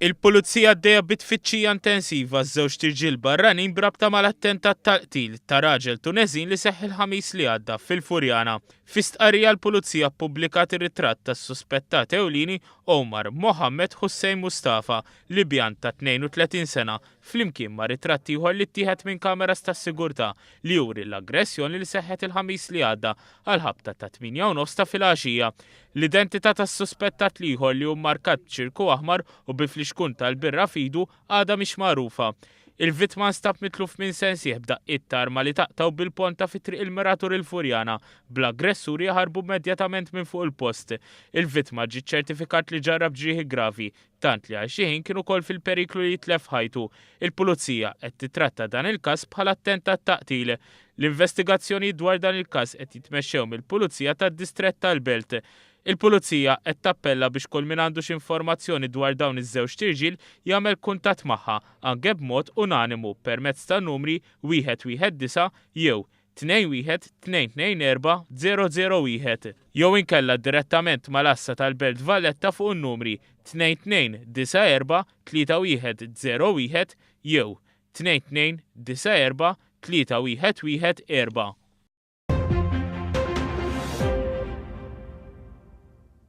Il-Pulizija għaddejja bi tfittxija intensiva għaż-żewġt irġiel barranin b'rabta mal-attentat tal-qtil ta' raġel Tuneżin li seħħ il-Ħamis li għadda fil-Furjana. Fi stqarrija l-Pulizija ppubblikat ir-ritratt tas-suspettat ewlieni Omar Mohammed Hussein Mustafa, Libjan ta' 32 sena, flimkien ma' ritratt ieħor li ttieħed minn kameras tas-sigurtà li juri l-aggressjoni li seħħet il-Ħamis li għadda għall-ħabta tat-8 u nofs ta' filgħaxija. L-identità tas-suspettat l-ieħor li hu mmarkat b'ċirku aħmar u bi flixkun tal-birra f'idu għadha mhix magħrufa. Il-vittma nstab mitluf minn sensih b'daqqiet ta' arma li taqtgħu bil-ponta fi Triq il-Miratur il-Furjana, bl-aggressuri jaħarbu immedjatament minn fuq il-post. Il-vittma ġie ċċertifikat li ġarrab ġrieħi gravi, tant li għal xi ħin kien ukoll fil-periklu li jitlef ħajtu. Il-Pulizija qed titratta dan il-każ bħala attentat ta' qtil. L-investigazzjonijiet dwar dan il-każ qed jitmexxew mill-Pulizija tad-Distrett tal-Belt. Il-Pulizija qed tappella biex kull min għandu xi informazzjoni dwar dawn iż-żewġt irġiel jagħmel kuntatt magħha anke b'mod anonimu permezz ta' numri 119 jew 21 224 001 jew inkella direttament mal-għassa tal-Belt Valletta fuq in-numri 2294 3101 jew 2294 3114.